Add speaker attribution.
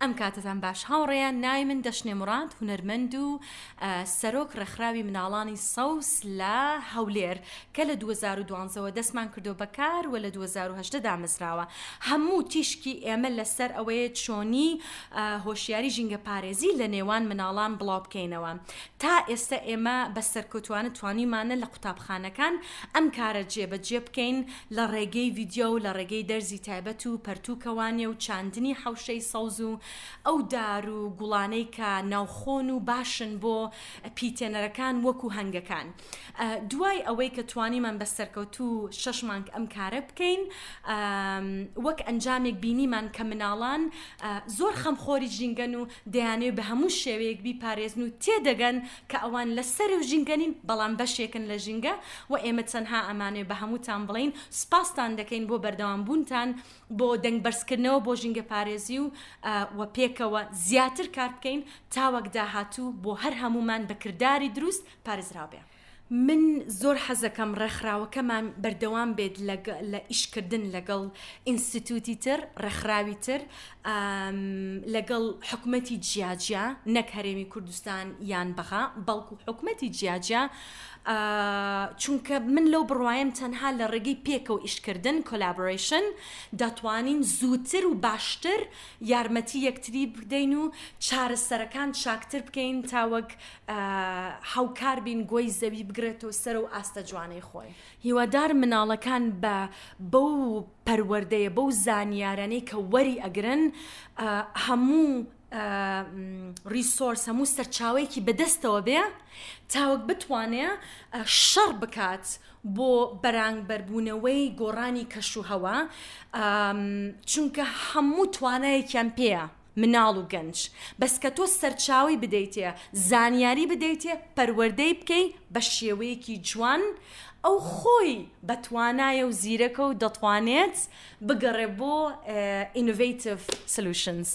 Speaker 1: ئەم کاتەتان باش هاوڕێیان ناوی من دەشنێ موراد هونەرمەند و سەرۆک ڕێکخراوی مناڵانی سەوز لە هەولێر کە لە 2012 وە دەستمان کردو بە کار و لە 2018 دامەزراوە هەموو تیشکی ئێمە لەسەر ئەوەیە چۆنی هۆشیاری ژینگەپارێزی لە نێوان مناڵان بڵاو بکەینەوە تا ئێستا ئێمە بە سەرکەوتوانە توانیمانە لە قوتابخانەکان ئەم کارە جێبەجێ بکەین لە ڕێگەی ڤیدیۆ و لە ڕێگەی دەرزی تایبەت و پەرتووکەوانێ و چاندنی حەوشەی سەوز و ئەو دار و گوڵانەی کە ناوخۆن و باشن بۆ پیتێنەرەکان وەکو هەنگەکان. دوای ئەوەی کە توانیمان بە سەرکەوتوو شەش مانگ ئەم کارە بکەین وەک ئەنجامێک بینیمان کە مناڵان زۆر خەمخۆری ژینگەن و دەیانەوێت بە هەموو شێوەیەک بیپارێزن و تێدەگەن کە ئەوان لە سەرەو ژینگە نین بەڵام بەشێکن لە ژینگە و ئێمە تەنها ئەمانەوێت بە هەمووتان بڵێین سوپاستان دەکەین بۆ بەردەوام بوونتان بۆ دەنگ بەرزکردنەوە بۆ ژینگەپارێزی و و پێکەوە زیاتر کار بکەین تاوەک داهاتوو بۆ هەر هەموومان بە کرداری دروست پارێزراو بێ. من زۆر حەزەکەم ڕێکخراوەکەمان بەردەوام بێت لە ئیشکردن لەگەڵ ئینستیتوتی تر، ڕێکخراوی تر، لەگەڵ حکومەتی جیاجیا، نەک هەرێمی کوردستان یان بەغا، بەڵکو حکومەتی جیاجیا، چونکە من لەو بڕوایم تەنها لە ڕێگەی پێکەوە ئیشکردن، Collaboration، دەتوانین زووتر و باشتر یارمەتی یەکتری بدەین و چارەسەرەکان چاکتر بکەین تا وەک هاوکار بین گۆی زەوی بگرێتەوە سەر ئەو ئاستە جوانەی خۆی. هیوادارم مناڵەکان بە بەو پەروەردەیە بەو زانیارانەی کە وەری ئەگرن هەموو ڕیسۆرس هەموو سەرچاوەیەکی بەدەستەوە بێ تاوەک بتوانێ شەڕ بکات بۆ بەرانبەربوونەوەی گۆڕانی کەشوهەوا چونکە هەموو توانایەکیان پێیە. مناڵ و گەنج بەس کە تۆ سەرچاوەی بدەیتێ زانیاری بدەیتێ پەروەردەی بکەی بە شێوەیەکی جوان ئەو خۆی بە توانایە و زیرەکە و دەتوانێت بگەڕێ بۆ Innovative Solutions.